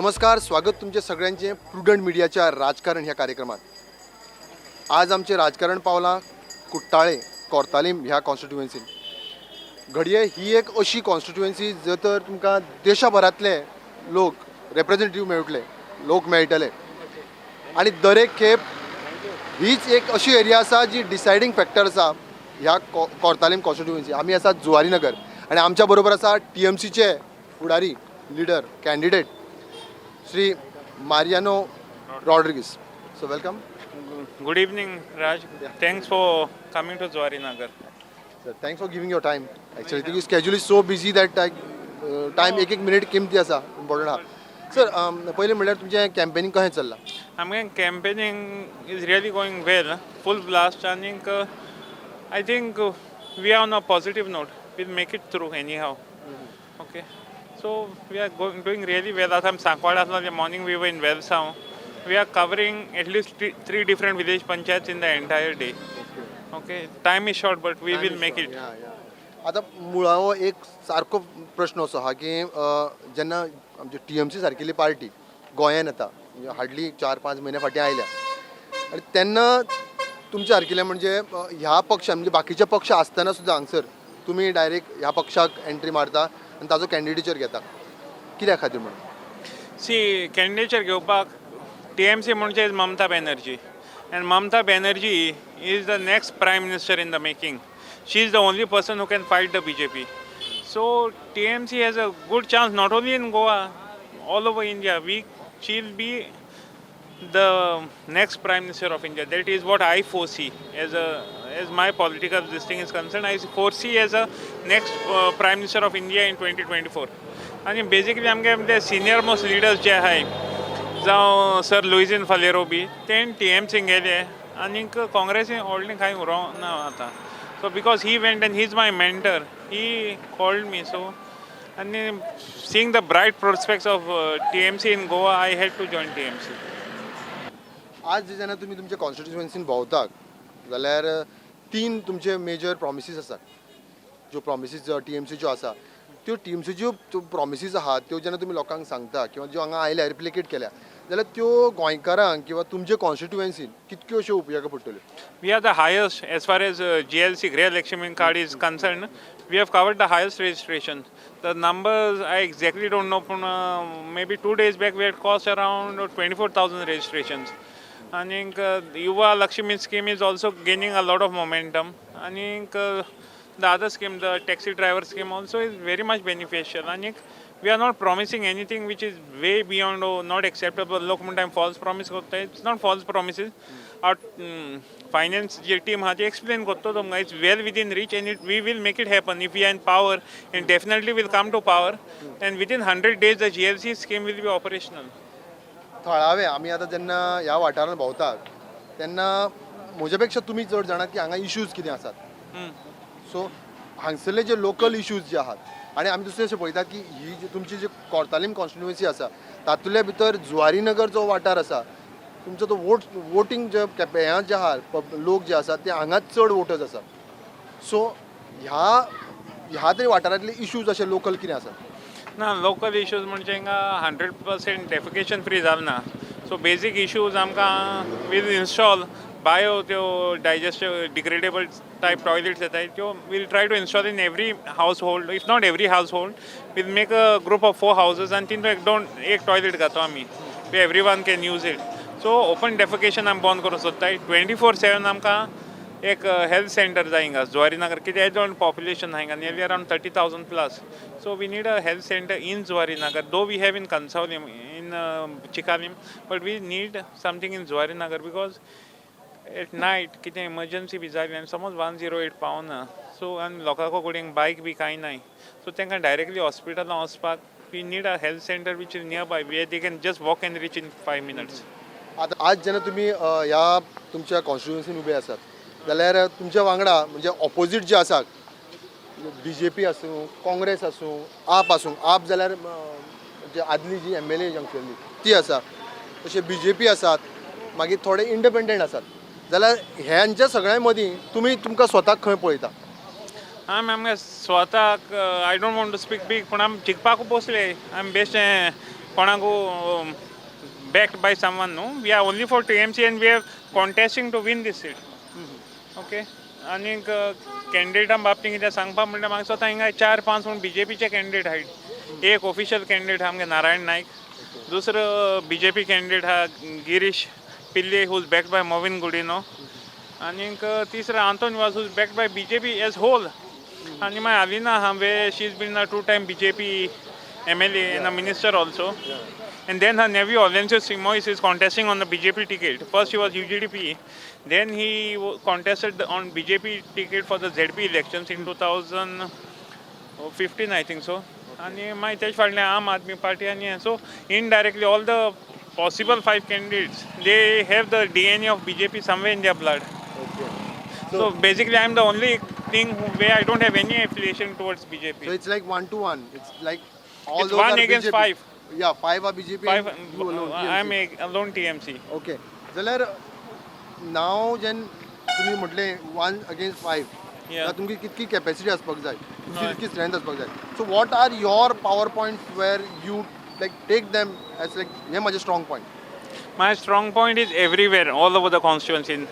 नमस्कार, स्वागत तुमचे सगळ्यांचे प्रुडंट मिडियाच्या राजकारण ह्या कार्यक्रमात. आज आमचें राजकारण पावलां कुट्टाळे कोर्तालीम ह्या कॉन्स्टिट्युएन्सीन. घडये ही एक अशी कॉन्स्टिट्युएन्सी जर तर तुमकां देशभरांतले लोक रेप्रेजेंटेटीव मेळटले, लोक मेळटले आनी दरेक खेप हीच एक अशी एरिया आसा जी डिसायडींग फॅक्टर आसा ह्या कोर्तालीम कॉन्स्टिट्युएन्सी. आमी आसा जुवारी नगर आनी आमच्या बरोबर आसा टीएमसीचे फुडारी, leader, candidate Shri Mariano Rodrigues. So welcome. Good evening, Raj. Thanks for coming to Zuarinagar. Sir, thanks for giving your time. Actually, तुझी schedule is so busy that time एक एक मिनिट किमती आसा, इम्पॉर्टंट आहा. सर, पयलीं म्हणल्यार तुमचें campaigning कशें चल्लां? आमगे campaigning is really going well, full blast. And I think we are on a positive note. We'll make it through anyhow. Okay. So we are doing really well. आतां आमी सांकवाळ आसलो, morning we were in Velsao. We are covering at least three different village panchayats in the entire day. Okay. Time is short, but we will make it. आतां मुळावो एक सारको प्रश्न असो आहा की जेन्ना आमची टीएमसी सारकेली पार्टी गोंयान येता, म्हणजे हार्डली 4-5 म्हयने फाटीं आयल्या आनी तेन्ना तुमच्या सारकिले म्हणजे ह्या पक्षान, म्हणजे बाकीचे पक्ष आसतना सुद्दां हांगसर तुमी डायरेक्ट ह्या पक्षाक एंट्री मारता आनी ताजो कॅन्डिडेचर घेता, कित्या खातीर म्हणून? सी, कॅन्डिडेचर घेवपाक टीएमसी म्हणजे is Mamata Banerjee, and Mamata Banerjee is the next prime minister in the making. She is the only person who can fight the BJP. So TMC has a good chance not only in Goa, all over India. We she will be the next prime minister of India. That is what I foresee as my political this thing is concerned. I foresee as a next prime minister of India in 2024. आनी basically आमगे ते senior most leaders जे आहाय, जावं sir Luizinho Faleiro बी, ते टीएमसीन गेले आनीक काँग्रेसीन व्हडलें कांय उरोंक ना आतां. So because he went and he is my mentor, he called me, so आनी seeing the bright prospects of TMC in Goa, I had to join TMC. आज जेन्ना तुमी तुमच्या कॉन्स्टिट्युएन्सीन भोंवतात जाल्यार तीन तुमचे मेजर प्रॉमिसीस आसात, ज्यो प्रॉमिसीस टीएमसीच्यो आसा, त्यो टीएमसीच्यो प्रॉमिसीस आहात, त्यो जेन्ना तुमी लोकांक सांगता किंवा ज्यो हांगा आयल्या, रिप्लिकेट केल्या जाल्यार त्यो गोंयकारांक किंवा तुमचे कॉन्स्टिट्युएन्सीन कितक्यो अश्यो उपयोगा पडटल्यो? We are the highest as far as GLC, Griha Lakshmi card, is concerned. We have covered the highest registration. The numbers I exactly don't know. From maybe 2 days back, we had crossed around 24,000 registrations. I think Yuva Lakshmi scheme is also gaining a lot of momentum. I think the other scheme, the taxi driver scheme, also is very much beneficial. I think we are not promising anything which is way beyond or not acceptable. लोक म्हणटा false promise करता. It's not false promises. Our finance J team आहा ती explain करता तुमकां. It's well within reach and we will make it happen if we are in power, and definitely will come to power, and within 100 days the GLC scheme will be operational. थळावे आमी आतां जेन्ना ह्या वाठारांत भोंवतात तेन्ना म्हज्या पेक्षा तुमी चड जाणात की हांगा इश्यूज कितें आसात. सो हांगसरले जे लोकल इश्यूज जे आहात आनी आमी दुसरें अशें पळयतात की ही जी तुमची जी कोर्तालीम कॉन्स्टिट्युएन्सी आसा, तातूंतल्या भितर जुवारीनगर जो वाठार आसा तुमचो, तो वोटींग जे हें जे आहा, लोक जे आसा ते हांगाच चड वोटर्स आसात. सो ह्या तरी वाठारांतले इश्यूज अशे लोकल कितें आसात? ना, लोकल इश्यूज म्हणजे हिंगा 100% डेफिकेशन फ्री जालें ना. सो बेजीक इश्यूज आमकां वील इन्स्टॉल बायो त्यो डायजेस्टिव डिग्रेडेबल टायप टॉयलेट्स येताय, त्यो we'll try to install in every household. If not every household, we'll make a group of four houses आनी तितून एक दोन एक टॉयलेट घातो आमी, everyone can use it. So open defecation आमी बंद करूंक सोदताय. 24/7 आमकां एक हेल्थ सेंटर जाय हिंगा जुवारीनगर, कित्याक दोन पॉप्युलेशन आहा हिंगा, nearly around 30,000 plus. So we need a health center in Zuarinagar, though we have in Cansaulim, in Chicalim, but we need something in Zuarinagar because at night कितें इमर्जन्सी बी जाली आनी समज 108 पावना, सो आनी लोकां कडेन बायक बी कांय नाय, सो तांकां डायरेक्टली हॉस्पिटलान वचपाक we need a health center which is nearby, where they can just walk and reach in 5 minutes. आतां आज जेन्ना तुमी ह्या तुमच्या कॉन्स्टिट्युएन्सीन उबे आसात जाल्यार तुमच्या वांगडा म्हणजे ऑपोजीट जे आसात, बीजेपी आसूं, काँग्रेस आसूं, आप आसूं, आप जाल्यार म्हणजे आदली जी एमएलए हांगसरली ती आसा, तशें बीजेपी आसात, मागीर थोडे इंडिपेंडंट आसात, जाल्यार ह्यांच्या सगळ्यां मदीं तुमी तुमकां स्वताक खंय पळयता? आमी आमगे स्वताक, I don't want to speak big, पूण आमी जिखपाक बसले. आमी बेश्टें कोणाकू backed by someone न्हू. We are only for TMC and we are contesting to win this seat, okay? आनीक कॅन्डिडेटा बाबतींत कितें सांगपा म्हणल्यार म्हाका दिसता हिंगा चार पांच म्हूण बीजेपीचे कॅन्डिडेट आहात. एक ऑफिशियल कॅन्डिडेट आहा आमगे नारायण नायक, दुसरो बीजेपी कॅन्डिडेट आहा गिरीश पिल्ले, who's backed by Mauvin Godinho, आनीक तिसरो Anton Vaz, who's backed by BJP as whole. आनी मागीर आलिना आहा, way she is been a two time BJP MLA and a minister also. And then her nephew Olencio Simois is contesting on the BJP ticket. First he was UGDP, then he contested on BJP ticket for the ZP elections in 2015, I think so. आनी मागीर तेज फाटल्यान आम Aadmi party आनी so indirectly all the possible five candidates, they have the DNA of BJP somewhere in their blood. So basically I am the only thing where I don't have any affiliation towards BJP. So it's like one to one. It's like all It's those one are against BJP. Five. Yeah, five are BJP. Five, and you alone, I am TMC. Alone TMC. Okay, जाल्यार नाव जेन्ना तुमी म्हटलें one against five, तुमची कितकी capacity आसपाक जाय, तुमची तितकी स्ट्रेंथ आसपाक जाय. So what are your power points where you like take them as like हे म्हाजे strong point? My strong point is everywhere, all over the constituency.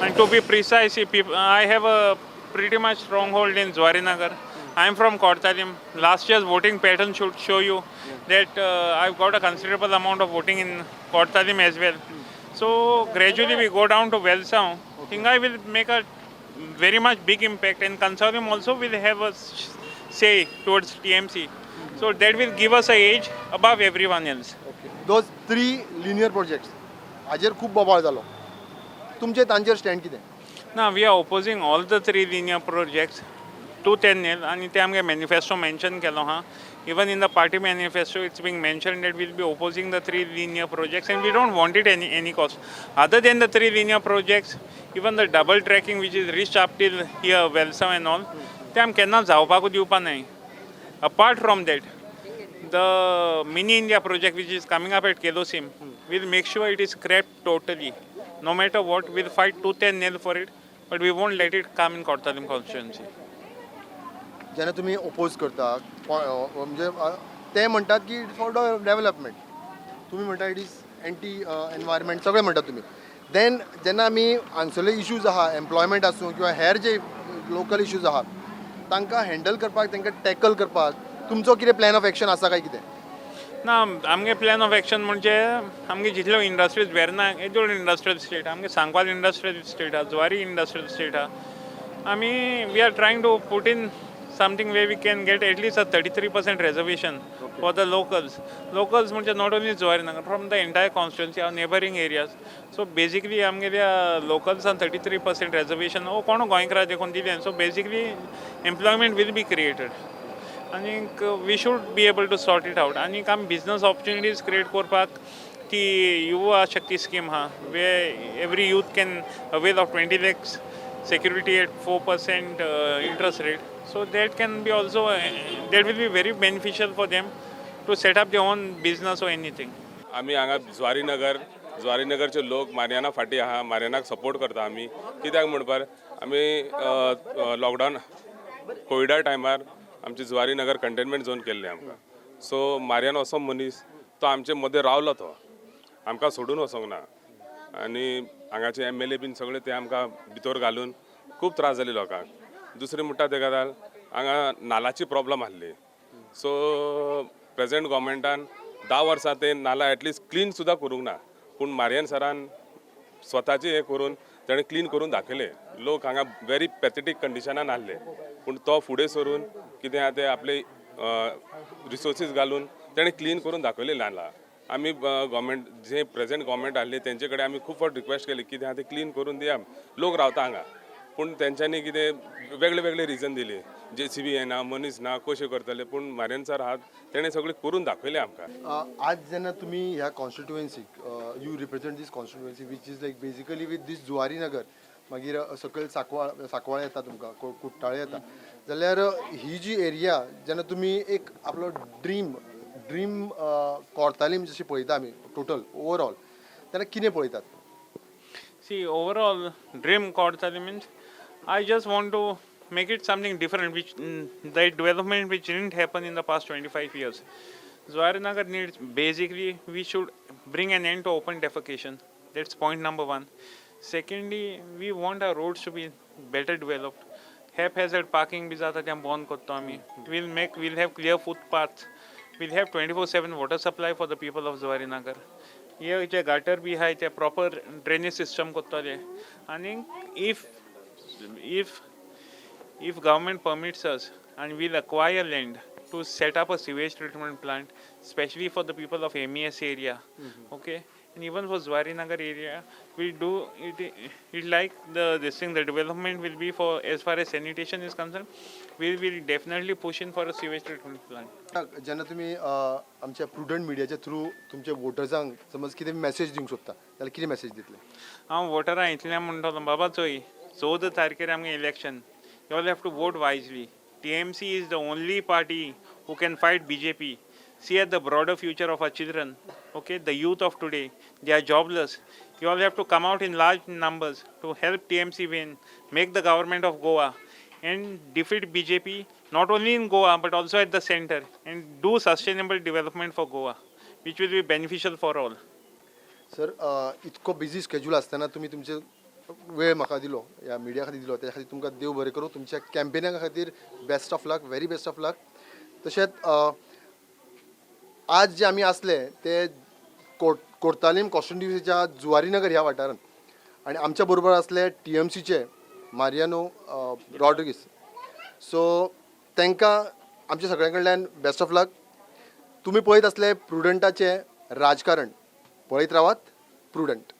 And to be precise, if people, I have a pretty much stronghold in Zuarinagar. I am from Cortalim. Last year's voting pattern should show you that I've got a considerable amount of voting in Cortalim as well. So gradually we go down to Velsao. Think I will make a very much big impact, and Cansaulim also will have a say towards TMC. So that will give us a edge above everyone else. Okay, those three linear projects हाजेर खूब बोवाळ जालो, तुमचें तांचेर stand कितें? ना, we are opposing all the three linear projects tooth and nail. आनी ते आमगे मॅनिफेस्टो मेन्शन केलो आहा. Even in the party manifesto it's being mention that we'll be opposing the three linear projects and we don't want it any cost. Other than the three linear projects, even the double tracking which is reach up till here Velsao and all, ते आमी केन्ना जावपाकूच दिवपा नाय. Apart from that, the Mini India project which is coming up at Quelossim, we'll make sure it is scrapped totally. No matter what, we'll fight tooth and nail for it, but we won't let it come in Cortalim constituency. जेन्ना तुमी oppose करता, म्हणजे ते म्हणटात की it's for development, तुमी म्हणटा it is anti environment, सगळें म्हणटात तुमी. देन जेन्ना आमी हांगसरले इश्यूज आहा, एम्प्लॉयमेंट आसूं किंवा हेर जे लोकल इश्यूज आहा, तांकां हँडल करपाक, तांकां टॅकल करपाक तुमचो कितें प्लॅन ऑफ एक्शन आसा काय कितें? ना, आमगे प्लॅन ऑफ एक्शन म्हणजे आमगे जितल्यो इंडस्ट्रीज वेर्ना येद्यो इंडस्ट्रियल स्टेट, आमगे सांकवाल इंडस्ट्रियल स्टेट आहा, जुवारी इंडस्ट्रियल स्टेट आहा. आमी we are trying to put in something where we can get at least a 33% reservation for the locals. Locals म्हणजे not only Zuarinagar, from the entire constituency, our neighbouring areas. So basically आमगेल्या लोकल्सान 33% reservation हो कोण गोंयकारा देखून दिलें. So basically employment will be created आनीक we should be able to sort it out. आनीक आमी business opportunities create करपाक ती युवा शक्ती स्कीम आहा, where every youth can avail of 20 lakhs security at 4% interest rate. So that can be also that will be very beneficial for them to set up their own business or anything. आमी हांगा जुवारीनगर, जुवारीनगरचे लोक Mariana फाटीं आहा, मारियानाक support करता आमी. कित्याक म्हणपार आमी lockdown कोविडा टायमार आमची जुवारीनगर कंटेनमेंट झोन केल्लें आमकां. सो मारियान असो मनीस, तो आमचे मदें रावलो, तो आमकां सोडून वचोंक ना. आनी हांगाचे एमएलए बीन सगळे ते आमकां भितर घालून खूब त्रास जाले लोकांक. दुसरें म्हणटा ते गजाल, हांगा नालाची प्रॉब्लम आहली. सो प्रेजेंट गोवोरमेंटान 10 वर्सां ते नाला एटलिस्ट क्लीन सुद्दां करूंक ना, पूण मारियन सरान स्वताचे हें करून ताणें क्लीन करून दाखयलें. लोक हांगा वेरी पॅथेटीक कंडिशनान आहले, पूण तो फुडें सरून कितें आहा ते आपले रिसोर्सीस घालून ताणें क्लीन करून दाखयलें नाला. आमी गोवोरमेंट, जे प्रेजेंट गोवोरमेंट आहले, तेंचे कडेन आमी खूब फावट रिक्वेस्ट केली, कितें आहा तें क्लीन करून दिया, लोक रावता हांगा. पूण तेंच्यांनी कितें वेगळे वेगळे रिजन दिली, जेसीबी येना, मनीस ना, कशें करतले? पूण मारियन सर आहात, तेणें सगळें करून दाखयलें आमकां. आज जेन्ना तुमी ह्या कॉन्स्टिट्युएन्सीक, you represent this constituency which is like basically with this Zuarinagar, मागीर सकयल सांकवाळ, सांकवाळ येता तुमकां, कुट्टाळे येता, जाल्यार ही जी एरिया जेन्ना तुमी एक आपलो ड्रीम कोर्तालीम जशी पळयता आमी टोटल ओवरऑल, तेन्ना कितें पळयतात? See, overall, dream Cortalim means I just want to make it something different, which the development which didn't happen in the past 25 years. Zuarinagar needs, basically we should bring an end to open defecation. That's point number one. Secondly, we want our roads to be better developed. Haphazard parking बी जाता तें बंद करता आमी. We'll have clear footpaths. We'll have 24/7 water supply for the people of Zuarinagar. हे जे गाटर बी आहाय ते proper drainage system करतले आनी if government permits us and we'll acquire land to set up a sewage treatment plant, especially for the people of MES area, okay, and even for Zuarinagar area, we'll do it, it like the this thing, the development will be for, as far as sanitation is concerned, we will definitely push in for a sewage treatment plant. जेन्ना तुमी आमच्या prudent मिडियाच्या through तुमच्या वोटर्सांक समज कितें message दिवंक सोदता जाल्यार कितें मॅसेज दितले? हांव वोटरां इतलें म्हणटलो, बाबा चोय, 14 तारखेर आमगे election. You all have to vote wisely. TMC is the only party who can fight BJP. See at the broader future of our children, okay, the youth of today, they are jobless. You all have to come out in large numbers to help TMC win, make the government of Goa and defeat BJP not only in Goa but also at the center, and do sustainable development for Goa, which will be beneficial for all. Sir, इतको busy schedule आसतना तुमी तुमचे वेळ म्हाका दिलो, ह्या media खातीर दिलो, त्या खातीर तुमकां देव बरें करूं. तुमच्या कॅम्पेना खातीर best of luck, very best of luck. तशेंच आज जे आमी आसले ते कोर्तालीम कॉन्स्टिट्युन्सीच्या जुवारीनगर ह्या वाठारांत आनी आमच्या बरोबर आसले टीएमसीचे मारियानो रॉड्रिगीस. सो तांकां आमच्या सगळ्यां कडल्यान बेस्ट ऑफ लक. तुमी पळयत आसले प्रुडंटाचें राजकारण. पळयत रावात प्रुडंट.